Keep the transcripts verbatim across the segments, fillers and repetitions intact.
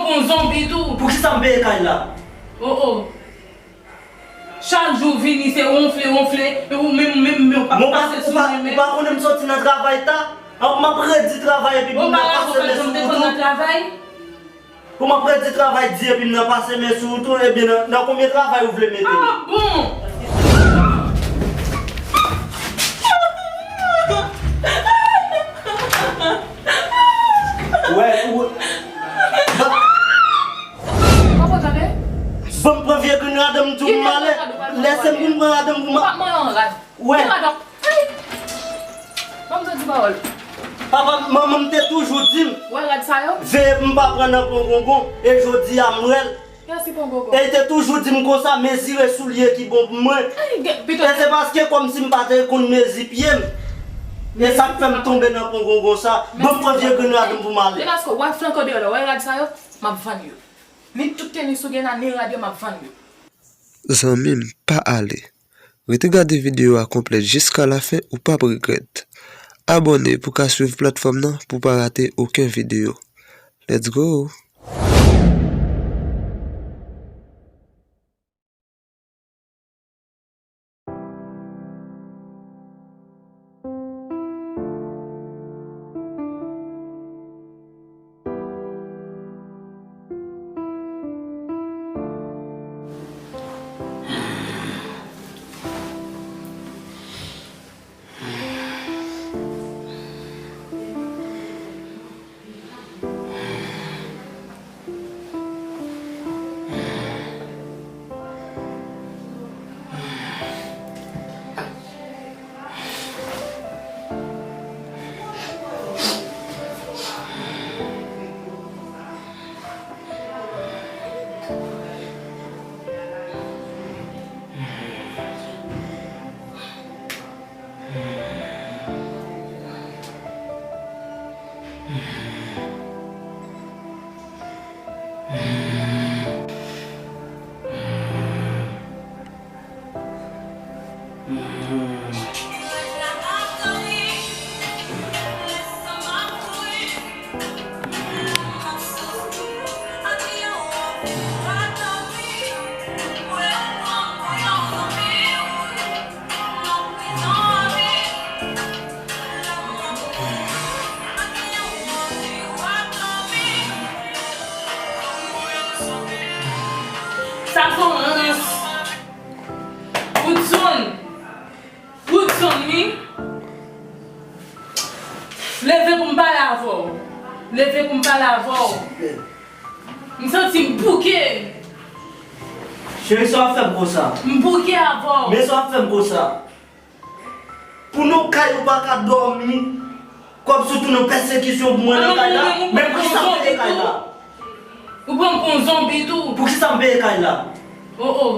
Yon zonbi tou. Poukisa m peye kay la? Oh, oh. Chak jou vini se wonfle, wonfle, e ou menm, menm, menm, ou pa pase sou mwen menm. Ou pa konnen m soti nan travay ta? An, m ap redi travay epi m nan pase men sou ou tou. Ou pa rapò fè jan m te konn nan travay? Pou m ap redi travay di epi m nan pase men sou ou tou, ebyen nan, nan konbyen travay ou vle mete m? Ah, bon! Wè, ou, ba, Papa, tande? Ban m pran vye grenn rad m di w m ale. Lese m pou m pran rad m pou m. Ou pa manyen yon rad. Wè. Ki rad w ap, hey! Ban m di w ti pawòl. Papa, manman m te toujou di m, wè rad sa yo? Veye pou m pa pran nan pongongon, e jodi a m wè l. Kiyès ki pongongon? E l te toujou di m konsa, mezire soulye ki bon pou mwen. Hey, gen, pito. E se paske kòmsi m pa te konn mezi pye m. E sa k fè m tonbe nan pongongon sa. Ban m pran vye grenn rad m pou m ale. E paske w ap flanke w deyò la, wè rad sa yo? M ap vann yo. Ni tout tenis ou gen la, ni rad yo, m ap vann yo. Zanmi m, pa ale. Rete gade videyo a konplèt jiska lafen, ou p ap regrèt. Abòne pou w ka swiv platfòm nan pou w pa rate okenn videyo. Let's go! Sa se yon rans. Woodson. Woodson, wi. Leve pou m pale avè w. Leve pou m pale avè w. M santi m bouke. Cheri, sa w ap fè m konsa? M bouke avè w. Men sa w ap fè m konsa? Pou nou kay ou pa ka dòmi, kòm si w tou nan pèsekisyon pou mwen nan kay la. Men poukisa m peye kay la? Ou pran m pou yon zonbi tou. Poukisa m peye kay la? Oh, oh.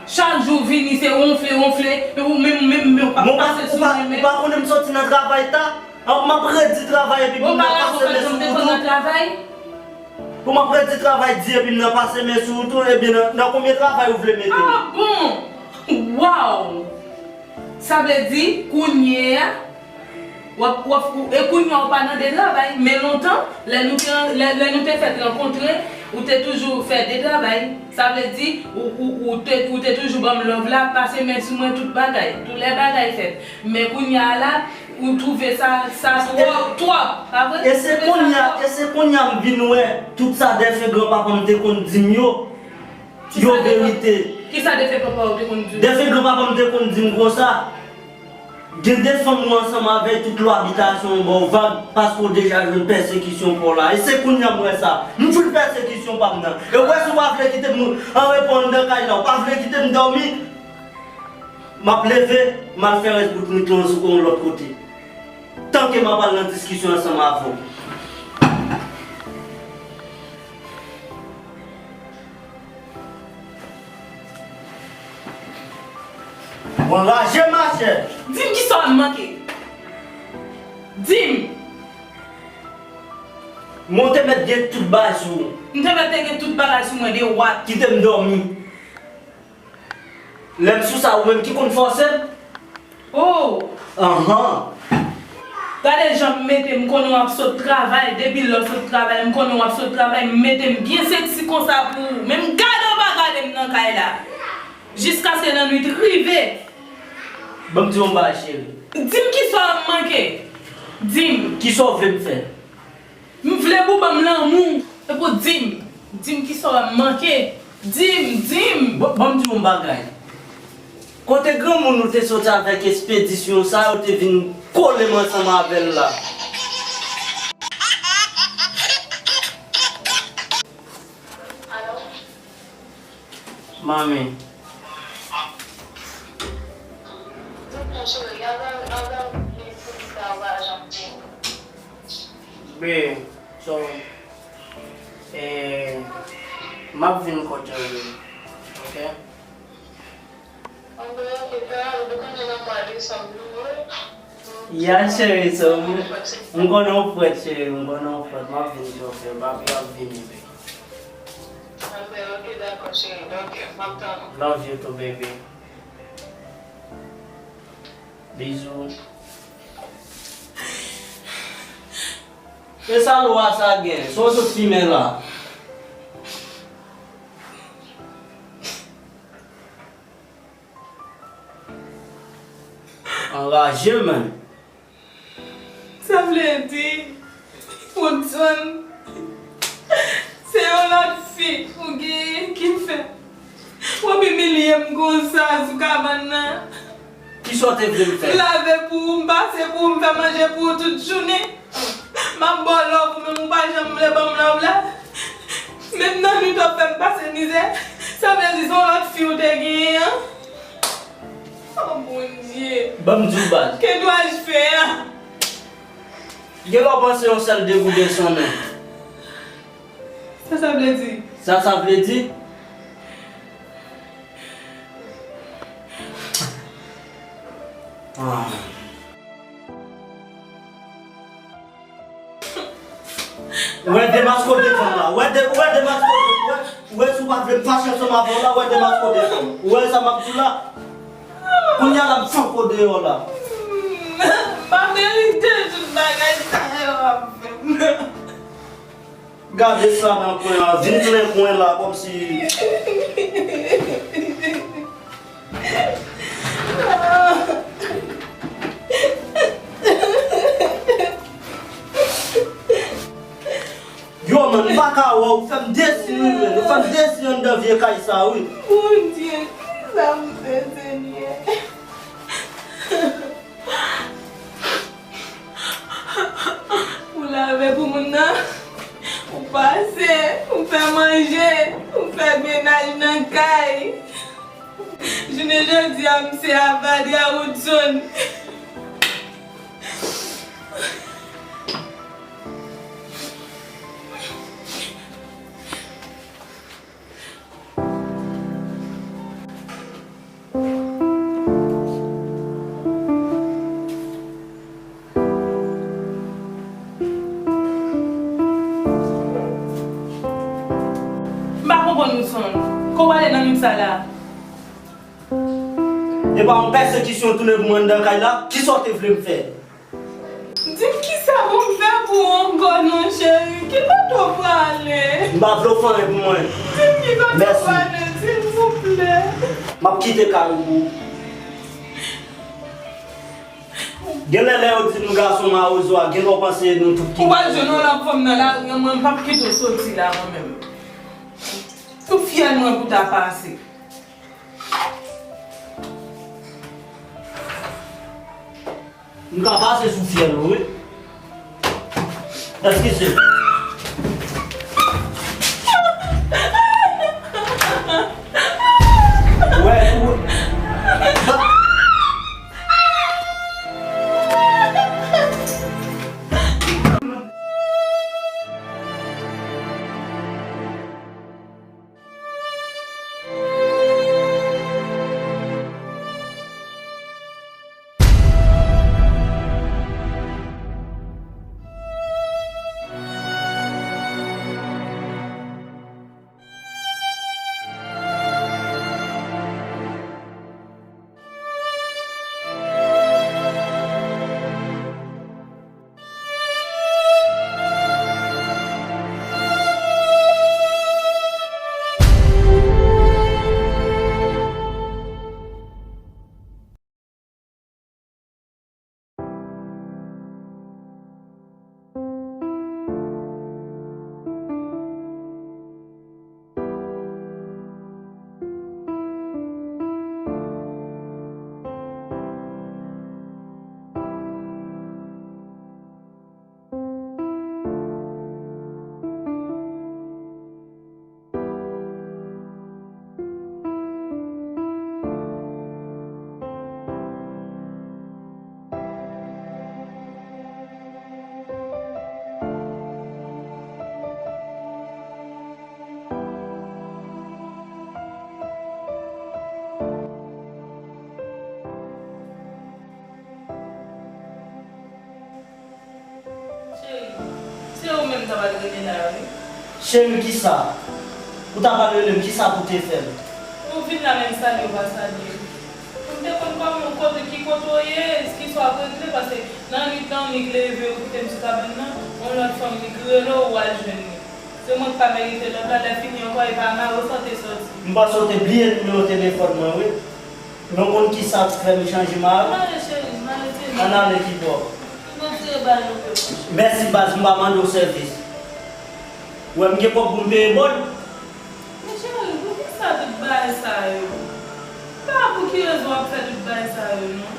Chak jou vini se wonfle, wonfle, e ou menm, menm, menm, ou pa pase sou mwen menm. Ou pa konnen m soti nan travay ta? An, m ap redi travay epi pou m nan pase men sou ou tou. Pou m ap redi travay di epi m nan pase men sou ou tou, ebyen nan, nan konbyen travay ou vle mete m? Ah, bon! Waw! Sa vle di, kounye a, w ap, w ap, e kounye a ou pa nan de travay, men lontan, lè nou te, lè, lè nou te fèk rankontre, ou te toujou fè de travay. Sa vle di, ou, ou, ou te, ou te toujou ban m love la, pase men sou mwen, tout bagay, tout lè bagay fèt. Men kounye a la, ou twouve sa, sa twòp, twòp, pa vre? E se kounye a, e se kounye a m vin wè, tout sa defen granpapa m te konn di m yo, yo verite. Kisa defen papa w te konn di w? Defen granpapa m te konn di m konsa, gen de fanm ou ansanm avè tout lwa abitasyon w ba w vag, paske w deja jwenn pèsekisyon pa w la. E se kounye a m wè sa. M jwenn pèsekisyon pa m nan. E w wè si w pa vle kite m anrepo anndan kay la, w pa vle kite m dòmi, m ap leve, m al fè rès bout nwit lan sou yon lòt kote. Tanke m ap al nan diskisyon ansanm avè w. Ou anraje, machè! Di m kisa w ap manke. Di m! Mwen te mèt gen tout bagay sou ou. M te mèt te gen tout bagay sou mwen, de wat. Kite m dòmi. Lè m sou sa, ou menm ki konn fòse m. Oh! Anhan. Gade jan m mete m, m konnen w ap sot travay, depi lè w sot travay, m konnen w ap sot travay, m mete m byen seksi konsa pou ou. Men m gade w pa gade m nan kay la. Jiskaske lannwit rive. Ban m di w yon bagay, cheri. Di m kisa w manke. Di m. Kisa w vle m fè? M vle pou w ban m lanmou. Epi w di m. Di m kisa w manke. Di m, di m. Ban, ban m di w yon bagay. Kote granmoun ou te soti avèk ekspedisyon sa yo te vin kole m ansanm avè l la? Manmi. Babe, so, eh, m ap vin kote w, ok? Ya, cheri, so, m, m konnen w prèt, cheri, m konnen w prèt. M ap vin chofè, papi ap vini, baby. Love you too, baby. Bizou. E sa lwa sa gen? Sa w sot fimen la? Anraje, man. Sa vle di, Woodson, se yon lòt fi ou genyen ki fè w ap imilye m konsa sou kabann nan. Kisa w te vle m fè? M lave pou ou, m pase pou ou, m fè manje pou ou tout jounen. M ap ba w love ou, men ou pa janm vle ban m love la. Menm nan nwit w ap fè m pase mizè. Sa vle di se yon lòt fi ou te genyen an? Oh, Bondye. Ban m di w, baz. Ke dwaj fè a? Gen lè w panse yon sèl degouden sonnen. Sa sa vle di? Sa sa vle di? Ah. Ou wè demaske w defann la. Ou wè de, ou wè demaske w, ou wè, ou wè si w pa vle m fache ansanm avè w la, ou wè demaske w defann. Ou wè sa m ap di w la? Kounye a la m fòk w deyò la. M pa merite tout bagay sa yo ap fè m. Gade sa nan kwen an, vin plen kwen la kòmsi. Yo, man, m pa ka wè w, ou fè m desi, wi, men. Ou fè m desi anndan vye kay sa, wi. Bondye, kisa m fè, Senyè? Ou lave pou moun nan, ou pase, ou fè manje, ou fè menaj nan kay. Jounen jodi a, m se avadi a Woodson. M pa konprann ou, Son. Kòman w ale nan limit sa la? E pa yon pèsekisyon tounen pou mwen anndan kay la? Kisa w te vle m fè? Di m kisa pou m fè pou ou ankò non, cheri. Ki kote w prale? M pa vle w fè anyen pou mwen. Di m ki kote w prale, silvouplè. M ap kite kay ou pou ou. Genlè lè yo di nou gason mawozo a, genlè w panse nou tout ki... Ou pral jwenn yon lòt fanm nan lari an, mwen m p ap kite w soti la mwen menm. Sou fyèl mwen pou w ta pase. M ka pase sou fyèl ou, wi. Eskize. Wè, ou... Pral rele la, wi. Cheri, kisa? Ou ta pral rele m, kisa pou te fè m? Ou vin la menm salye ou pa salye. Pou m te konn kòman kote ki kote w ye, kisa w ap regle, paske nan nwit lan, nik leve ou kite m sou kabann nan, yon lòt fanm nik rele w, w al jwenn li. Se mwen k pa merite lòt la, lè fini ankò, e pa mari w sa w te sòti. M panse w te bliye nimewo telefòn mwen, wi. Men w konn kisa k fè m chanje mari? Ann ale, cheri, ann ale, tire. Ann ale kibò? Ann tire bagay nou fè. Mèsi, baz, m pa mande w sèvis. Ou wè m gen kòb pou m peye bòn? Men cheri, poukisa tout bagay sa yo? M pa wè pou ki rezon w ap fè tout bagay sa yo, non.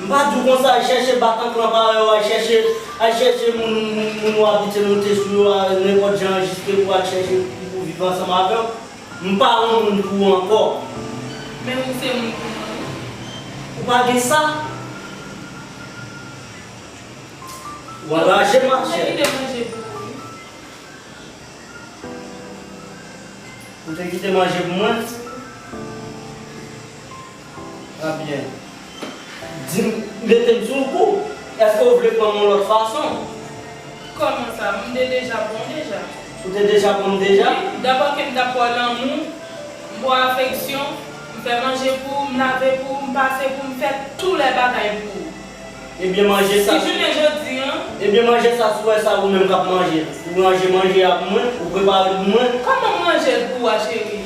M pa di w konsa, al chèche batanklan parèy w, al chèche, al chèche moun, moun, moun ou abitye monte sou yo a, nenpòt jan, jis ke pou al chèche pou, pou viv ansanm avè w. M pa yon moun pou ou ankò. Men ou se moun pou mwen, wi. Ou pa gen sa? Ou anraje m, machè. Ou te kite manje pou ou, wi. Ou te kite manje pou mwen? Trè byen. Di m, mete m sou kou. Èske w vle pran m yon lòt fason? Kòman sa? M te deja pran w deja. Ou te deja pran m deja? Wi, dabò ke m t ap ba w lanmou, m ba w afeksyon, m fè manje pou ou, m lave pou ou, m pase pou ou, m fè tou lè bagay pou ou. Ebyen manje sa. Si jounen jodi an. Ebyen manje sa, si w wè sa ou menm k ap manje. Ou ranje manje a pou mwen, ou prepare l pou mwen. Kòman m ranje l pou ou a, cheri?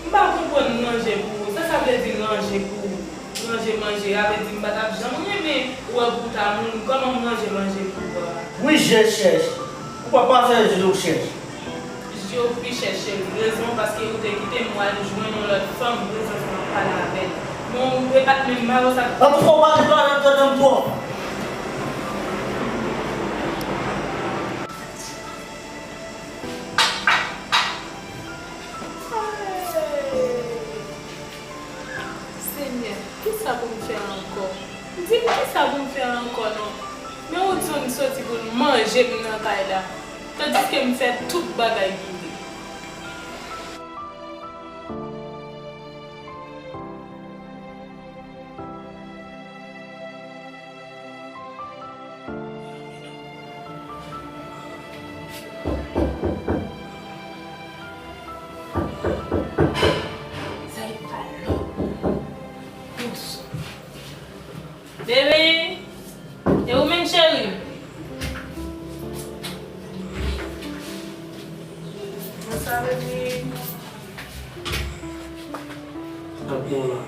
M pa konprann ranje pou ou. Sa sa vle di ranje pou ou? Ranje manje a vle di m pa t ap janm renmen ou wè pou w ta mouri. Kòman m ranje manje pou ou a? Wi, je chèch. Ou pa pa fè je w chèch. Je w pi chèch, cheri. Rezon paske ou te kite m, w al jwenn yon lòt fanm, prezans mwen ap pale avè l. Bon, ou e pa t menm mari w sa. Antouka, w pa gen dwa ret tande m twòp. Senyè, kisa pou m fè ankò? Di m kisa pou m fè ankò non. Men ou di w n soti pou n manje m nan kay la, tandiske m fè tout bagay pou li. Bebe, e ou menm cheri? Bonswa bebe. Sa k pran w la?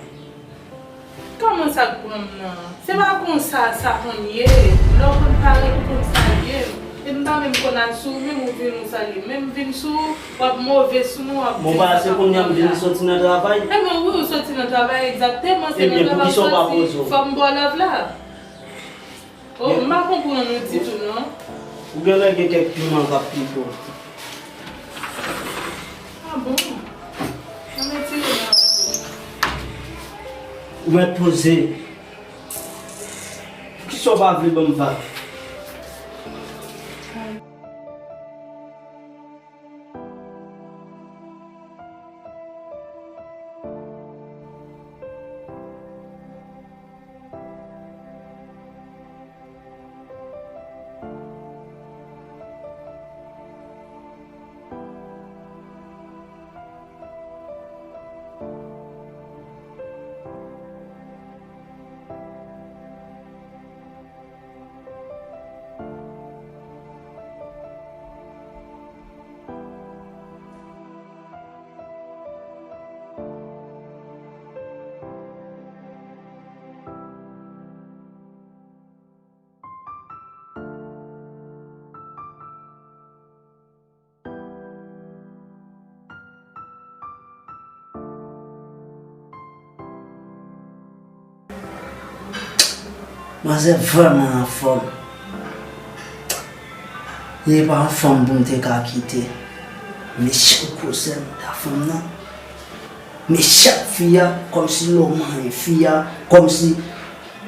Kòman sa k pran m nan? Se pa konsa sa konn ye. Lè w konn pare pou konn sa l ye. E m pa menm konn al sou ou, menm ou vin ou salye m. Menm vin sou ou, w ap move sou mwen, w ap di m sa k pran m la. Bon, pa se kounye a m vin soti nan travay? Ebyen wi, ou soti nan travay, egzakteman, se nan travay w soti. Fò m ba w love la. Oh, m pa konprann ou ditou non. Ou genlè gen kèk piman k ap pike w. Ah bon? Ann retire nan. Ou mèt poze. Poukisa w pa vle ban m vag? Manzè vrèman anfòm. E pa yon fanm pou m te ka kite. Mechan gwosè bouda fanm nan. Mechan fi a, kòmsi lè w manyen fi a, kòmsi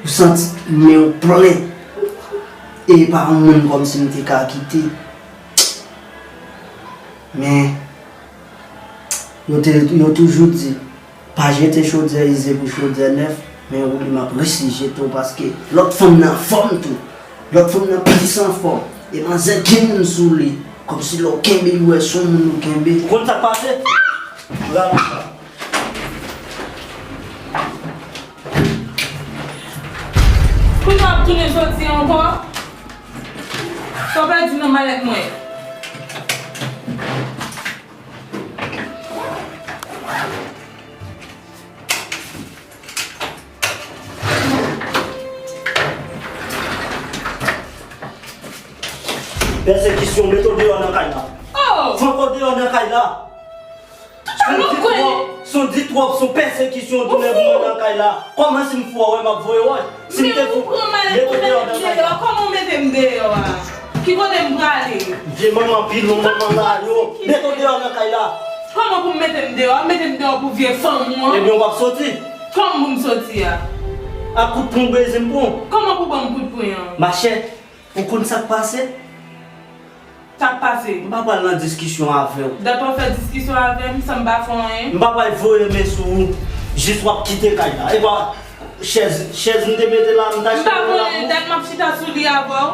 ou santi men w plen. E pa yon moun kòmsi m te ka kite. Men, yo te, yo toujou di, pa jete chodyè ize pou chodyè nèf, men ou li m ap resi jete w paske lòt fanm nan anfòm tou. Lòt fanm nan plis anfòm. E manzè gen moun sou li. Kòmsi lè w kenbe, w wè se yon moun ou kenbe. Ou konn sa k pase? Rale sa. Kounye a w ap tounen soti ankò? Sa w pèdi nan malèt mwen? Pèsekisyon, mete w deyò nan kay la. Oh! Fè w deyò nan kay la. Tout sa nou kwè. Son di twòp, son pèsekisyon, tounen pou mwen nan kay la. Kòman si m fou a wè m ap voye wòch? Si m te fou, mete w deyò nan kay la. Kòman w mete m deyò a? Ki kote m prale? Vye manman pilon, manman layo. Mete w deyò nan kay la. Kòman pou m mete m deyò? Mete m deyò pou vye fanm ou an? Ebyen, w p ap soti. Kòman pou m soti a? Ak kout pwen w bezwen m pran w. Kòman pou ban m kout pwen an? Machè, ou konn sa k pase? Sa k pase? M pa pral nan diskisyon avè w. Dat w ap fè diskisyon avè m san m pa fè anyen? M pa pral voye men sou ou, jis w ap kite kay la. Epa, chèz, chèz m te mete la, m ta chita la pou ou. M pa konnen dat m ap chita sou li avè w.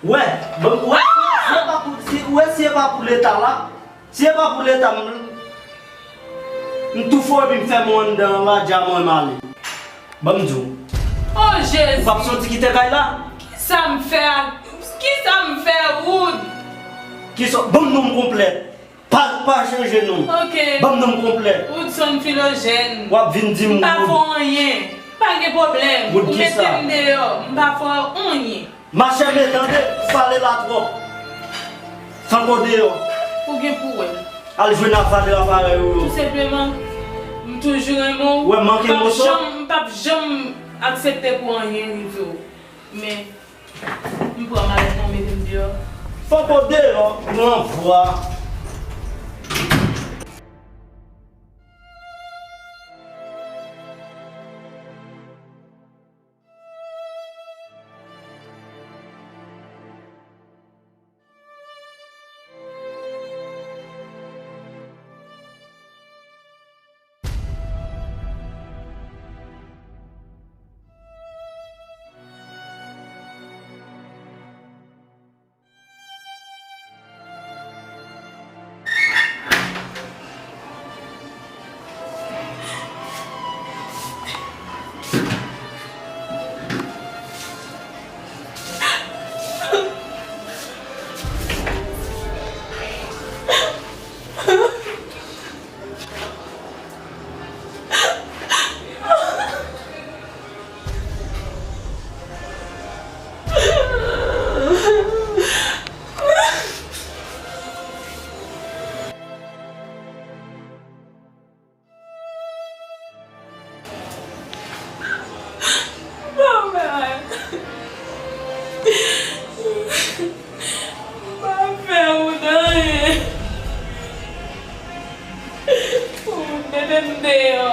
Wè, bon, wè, si e pa pou, si, wè, si e pa pou Leta la, si e pa pou Leta, m, m tou fò epi m fèmen w anndan an la, djaman m ale. Ban m di w. Oh, Jezi! Ou p ap soti kite kay la? Kisa m fè a? Kisa m fè, Wood? Kisa? Ban m non m konplè. Pa, pa chanje non. Ok. Ban m non m konplè. Woodson Philogène. W ap vin di m Wood. M pa fè w anyen. Pa gen pwoblèm. Ou mete m deyò. M pa fè w anyen. Machè, men tande, pale la twòp. Tankou deyò. Ou gen pou wè. Al jwenn avalè aparèy ou yo. Tou senpleman, m toujou renmen w. Wè, manke moso. M p ap janm, m p ap janm aksepte pou anyen rive w. Men, m pran malèt mwen, m mete m deyò. Tankou deyò, pran vwa. Papa, m pa fè ou anyen. Ou mete m deyò.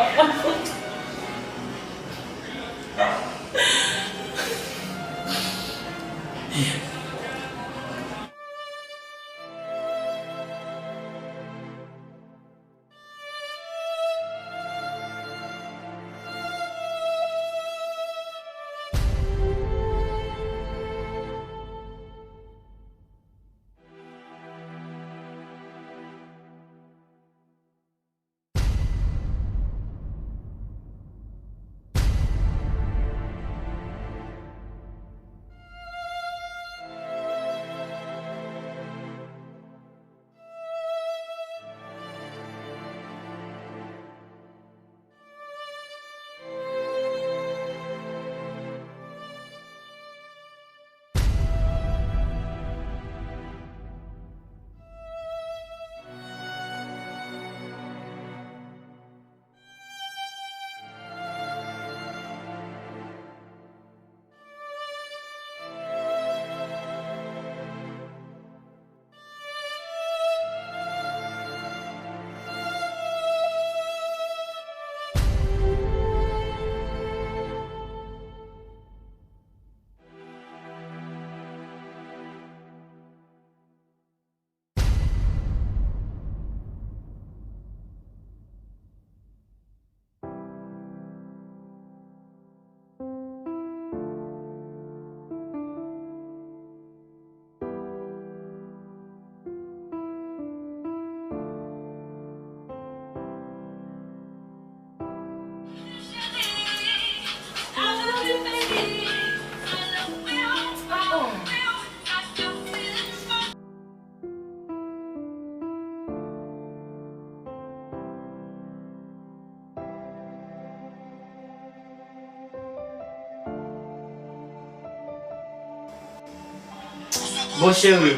Bon cheri,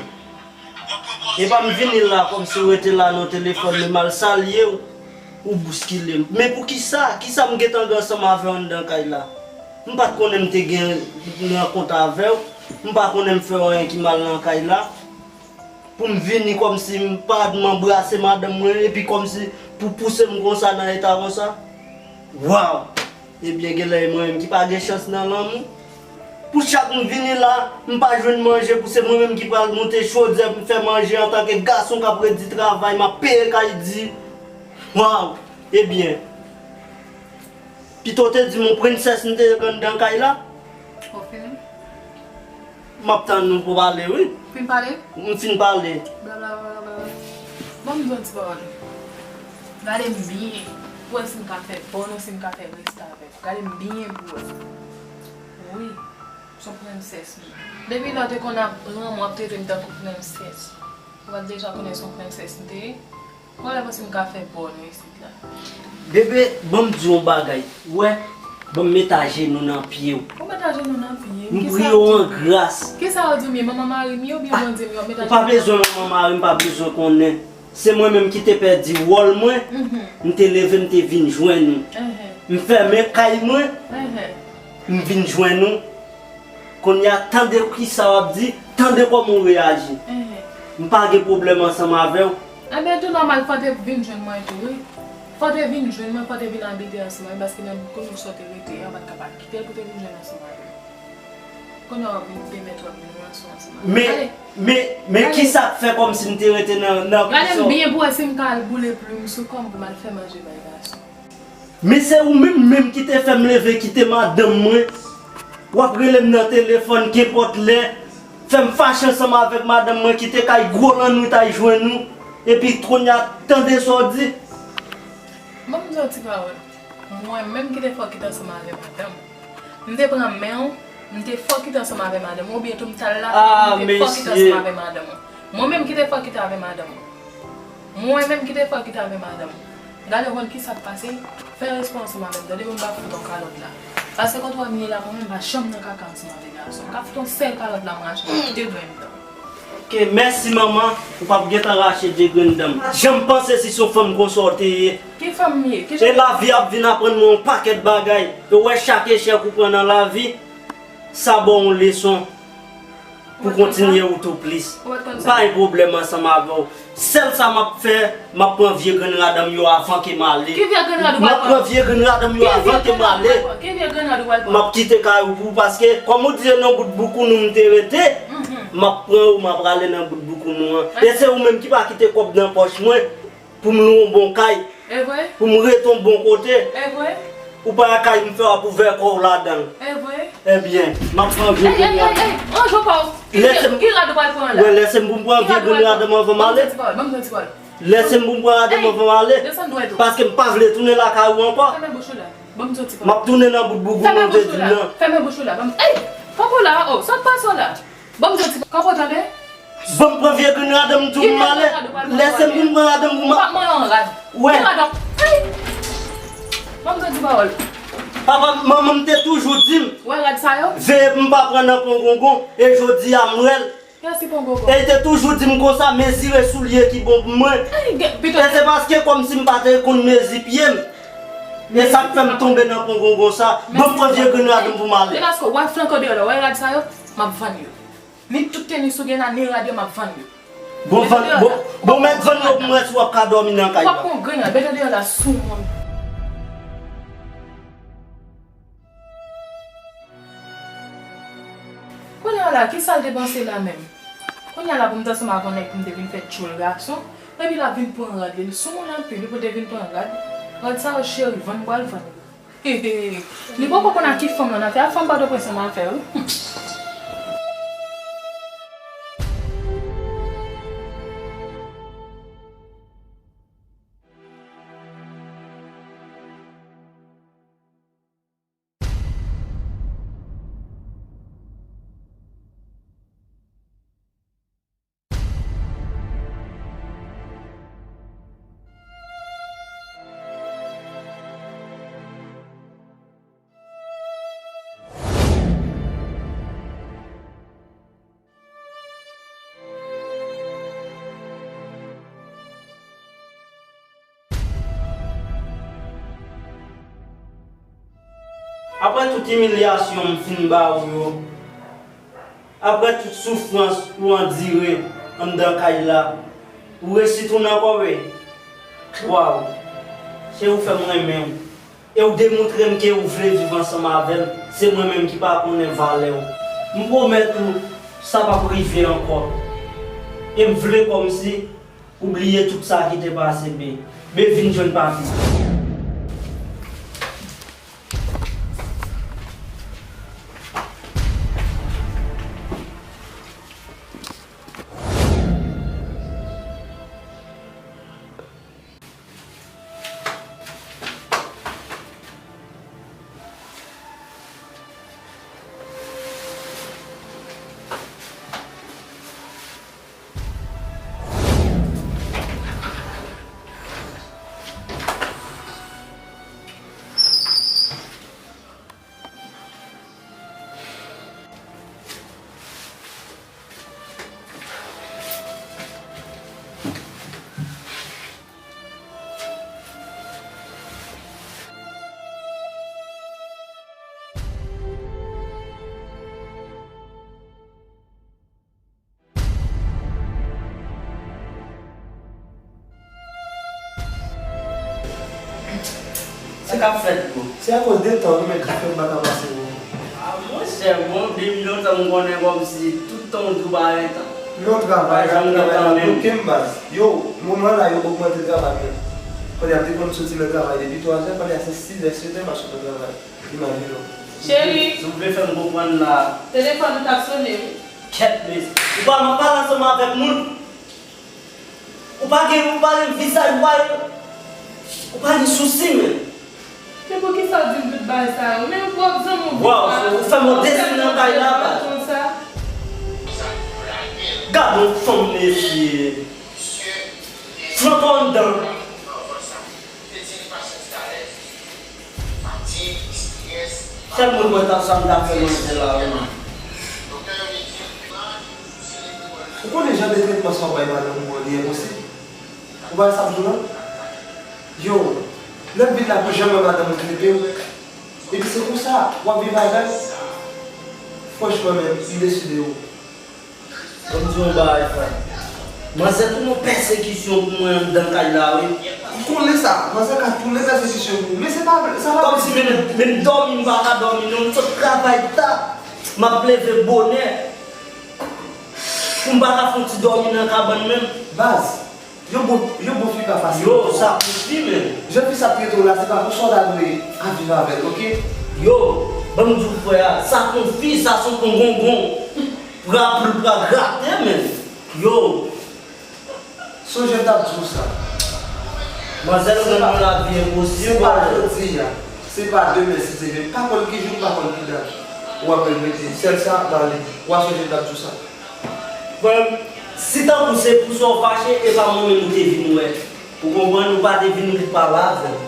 epa m vini la kòmsi w rete la nan telefòn, men m al salye w, ou bouskile m. Men poukisa? Kisa m gentan gen ansanm avè w anndan kay la? M pa t konnen m te gen rankont avè w. M pa konnen m fè w anyen ki mal nan kay la. Pou m vini kòmsi m pa m anbrase madanm mwen, epi kòmsi pou pouse m konsa nan eta konsa. Waw! Ebyen, genlè e mwen menm ki pa gen chans nan lanmou. Pou chak m vini la, m pa jwenn manje, pou se mwen menm ki pral moute chodyè pou m fè manje antanke gason k ap redi travay, m ap peye kay di. Waw! Ebyen, pito w te di m yon prensès m te anndan kay la. Ou fini? M ap tann ou pou pale, wi. Fin pale? M fin pale. Blablabla. Ban m di yon ti pawòl. Gade m byen pou wè si m ka fè bòn ou si m ka fè restavèk. Gade m byen pou wè. Wi, s on prensès wi. Depi lè w te konn ap pran m, w ap trete m tankou prensès. Ou pa t deja konnen s on prensès m te ye? Mwen lè panse m ka fè bòn wi isit la. Bebe, ban m di w yon bagay. Ou wè, ban m met ajenou nan pye w. Ou met ajenou nan pye m? M priye w an gras. Kisa yo di m ye? Manman mari m ye oubyen Bondye m ye? W ap met ajenou nan pye m? Ou pa bezwen manman mari m, pa bezwen konnen. Se mwen menm ki te pèdi wòl mwen. M te leve, m te vin jwenn ou. M fèmen kay mwen. M vin jwenn ou. Kounye a, tande kisa w ap di, tande kòman w reyaji. M pa gen pwoblèm ansanm avè w. Ebyen, tou nòmal, fò w te vin jwenn mwen tou, wi. Fò w te vin jwenn mwen, fò w te vin abite ansanm avè m, paske nan komin sa w te rete a, w pa t ka pa kite l pou w te vin jwenn ansanm avè m. Kounye a, w ap vin pèmèt w ap vin ranse w ansanm avè m. Men, men, men kisa k fè kòmsi m te rete nan, nan... Gade m byen pou wè si m ka al boule plim sou kò m pou m al fè manje bay gason. Men se ou menm menm ki te fè m leve kite madanm mwen. W ap rele m nan telefòn kenpòt lè, fè m fache ansanm avèk madanm mwen ki te kay gwo lannwit ay jwenn ou. Epi kounye a, tande sa w di. Ban m di w ti pawòl. Mwen menm ki te fè w kite ansanm avè madanm ou. M te pran men w, m te fè w kite ansanm avè madanm ou, oubyen tou m t al lakay ou, m te fè w kite ansanm avè madanm ou. Mwen menm ki te fè w kite avè madanm ou. Mwen menm ki te fè w kite avè madanm ou. Gade w konn kisa k pase, fè respè w ansanm avè m, tande, pou m pa fout w kalòt la. Paske kote w wè m ye la, mwen menm m pa janm nan kaka ansanm avè gason. M ka fout yon sèl kalòt la, m rache, m kite dwen m dan. Ke mèsi manman, ou p ap gentan rache de grenn dan m. Jan m panse si se yon fanm konsa w te ye. Ki fanm m ye? Ki jan... E lavi ap vin aprann mwen yon pakèt bagay. E w wè chak echèk ou pran nan lavi, sa ba w yon leson pou kontinye wout ou plis. Ou pa t konn sa? M pa gen pwoblèm ansanm avè w. Sèl sa m ap fè, m ap pran vye grenn rad an m yo avan ke m ale. Ki vye grenn rad ou pral pran? M ap pran vye grenn rad an m yo avan ke m ale. Ki vye grenn rad ou pral pran? M ap kite kay ou pou ou, paske kòm ou di se nan bout boukounou m te rete, m ap pran ou, m ap rale nan bout boukounou an. E se ou menm ki pa kite kòb nan pòch mwen pou m lwe yon bon kay, e vre? Pou m rete yon bon kote. E vre? Ou pa lakay m fè w ap ouvè kò w ladan l. E vre? Ebyen, m ap pran vye grenn rad. Ey, ey, ey, ey, an jò pa w. Ki rad ou pral pran la? Wè, lèse m pou m pran vye grenn rad an m anvan m ale. Ban m di w ti pawòl, ban m di w ti pawòl. Lèse m pou m pran rad an m anvan m ale. Desann dwèt ou. Paske m pa vle tounen lakay ou ankò. Fèmen bouch ou la. Ban m di w ti pawòl. M ap tounen nan bout boukounou an te di m nan. Fèmen bouch ou la. Fèmen bouch ou la. Ban m, ey, kanpe w la, oh, sa k pase w la? Ban m di w ti, kanpe w tande. Ban m pran vye grenn rad an m di w m ale. Lèse m pou m pran rad an m pou m... Ou p ap mande yon rad. Wè. Ki rad an? Ey! Ban m di w ti pawòl. Papa, manman m te toujou di m, wè rad sa yo? Veye pou m pa pran nan pongongon, e jodi a m wè l. Kiyès ki pongongon? E l te toujou di m konsa, mezire soulye ki bon pou mwen. Ey, gen, pito. E se paske kòmsi m pa te konn mezi pye m. E sa k fè m tonbe nan pongongon sa. Ban m pran vye grenn rad an m pou m ale. Lenasko, w al flanke w deyò la, w wè rad sa yo? M ap vann yo. Ni tout tenis ou gen la, ni rad yo, m ap vann yo. Bon, vann, bon, bon, mèt vann yo pou m wè si w ap ka dòmi nan kay la. W ap pran grenn rad, mete deyò la sou moun. Kounye a la, ki sa l te panse la menm? Kounye a la pou m t ansanm avè yon nèg pou m te vin fè tchoul gason, epi l ap vin pran rad li, l sou moun anpil, wi, pou l te vin pran rad. Rad sa yo cheri, vann m pral vann yo. Li poko konn ak ki fanm lan nan fè, ak fanm Pòtoprens lan nan fè, wi. Apre tout imilyasyon m fin ba ou yo, apre tout soufrans ou andire anndan kay la, ou resi tounen ankò vre? Waw! Cheri, ou fè m renmen w. E ou demontre m ke ou vle viv ansanm avè m. Se mwen menm ki pa konnen valè w. M pwomèt ou, sa p ap rive ankò. E m vle kòmsi ou bliye tout sa ki te pase, be. Be, vin jwenn papi. Sa k ap fèt, bro? Se akoz de tan wi, men ki fè m pa ka pase, bro. A, monchè, bon, depi lontan m konnen kòmsi tout tan w di w pa gen tan. Yo, travay, travay la bloke m, baz. Yo, moman la, yo ogmante travay mwen. Kounye a, m te konn soti nan travay depi twazè, kounye a se sizè, setè m ap sot nan travay. Imajine w. Cheri. Si w vle fè m konprann la. Telefòn ou t ap sone, wi. Kèt, men. Ou pa, m ap pale ansanm avèk moun. Ou pa gen, ou pa gen vizaj, ou pa gen, ou pa gen sousi, men. Men poukisa w di m tout bagay sa yo? Men m pwòp zanmi w. Waw, ou fè m yon desin nan kay la, baz. Konsa. Gad yon fanm, mesye. Flanke w anndan. Sèl moun mwen t ap, sa m t ap fè manzè la, wi. Ou konnen jan de tretman sa w bay madanm ou an, li enposib. Ou pa wè sa m di w lan? Yo, lè m vin la pou janm wè madanm ou trete w. Epi se konsa, w ap viv avè l. Franchman, men, m deside, yo. Ban m di w yon bagay, frè. Manzè tounen yon pèsekisyon pou mwen anndan kay la, wi. M konnen sa, manzè ka tounen pèsekisyon pou ou, men se pa vre, sa pa vre. Kòmsi menm, menm dòmi m pa ka dòmi, non, m sot travay ta. M ap leve bonè. Pou m pa ka fè yon ti dòmi nan kabann menm. Baz, yon bon, yon bon fi pa fasil. Yo, sa konfi, men. Jan fi sa ap trete w la, se pa konsa w ta dwe ap viv avè l, oke? Yo, ban m di w, frè a, sa konfi, sa se yon kongongon. Pra pli pra grate, men. Yo. Sonje m t ap di w sa. Manzè nan yon lavi enposib. Se pa jodi a. Se pa demen, si Dye vle. M pa konn ki jou, m pa konn ki dat. W ap regrete. Sèl sa, m ale. W a sonje m t ap di w sa. Frè m, si tankou se pou sa w fache, e pa mwen menm ou te vin wè. Ou konprann, ou pa te vin pou pale avè m.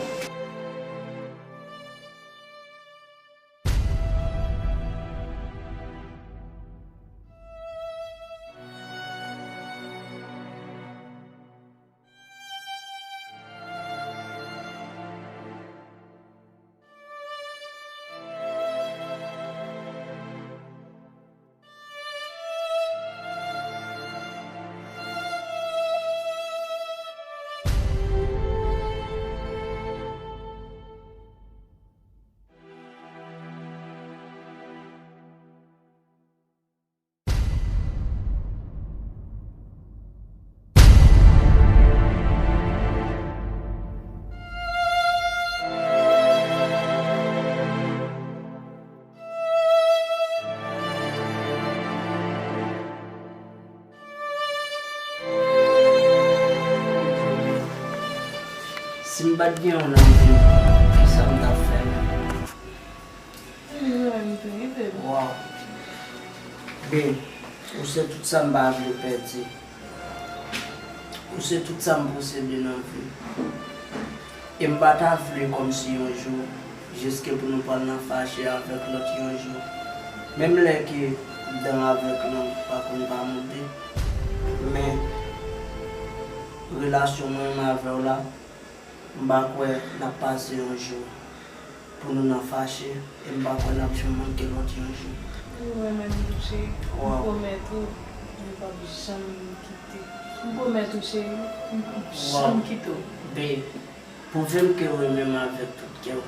Si m pa t gen ou nan vi m, kisa m t ap fè menm? Waw. Ben, ou se tout sa m pa vle pèdi. Ou se tout sa m posede nan vi. E m pa ta vle kòmsi yon jou, jiske pou nou pral nan fache avèk lòt yon jou. Menm lè ke dan avèk lang pa konn pa monte, men relasyon mwen menm avè w la, m pa kwè n ap pase yon jou Pou nou nan fache, e m pa kwè n ap janm manke lòt yon jou. Mwen menm tou, cheri. M pwomèt ou, m p ap janm kite. M pwomèt ou, cheri, m p ap janm kite w. Babe, pwouve m ke w renmen m avèk tout kè w.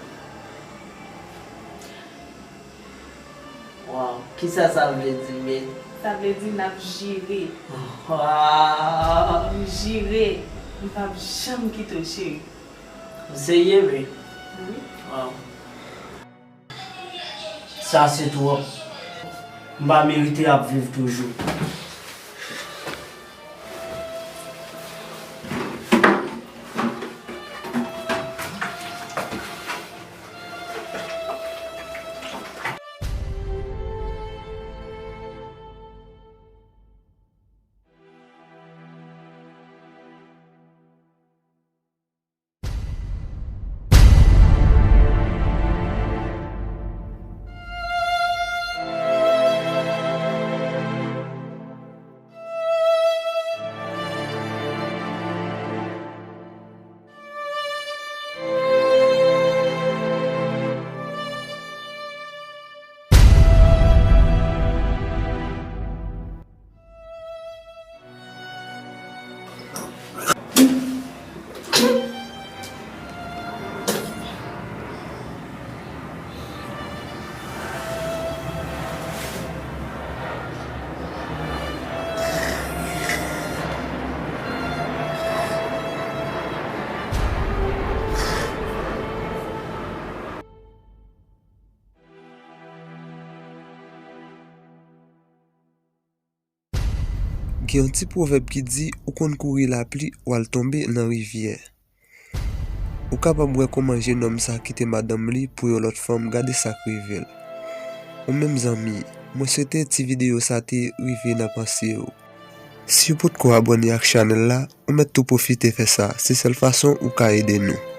Waw, kisa sa vle di, babe? Sa vle di n ap jire. Waw. M jire, m p ap janm kite w, cheri. Ou serye, babe? Wi. Waw. Sa se twòp. M pa merite ap viv toujou. Gen yon ti pwovèb ki di, ou konn kouri lapli, w al tonbe nan rivyè. Ou kapab wè kòman jennonm sa kite madanm li pou yon lòt fanm, gade sa k rive l. Ou menm zanmi, mwen swete ti videyo sa te rive nan panse w. Si w potko abòne ak chanèl la, ou mèt tou pwofite fè sa, se sèl fason ou ka ede nou.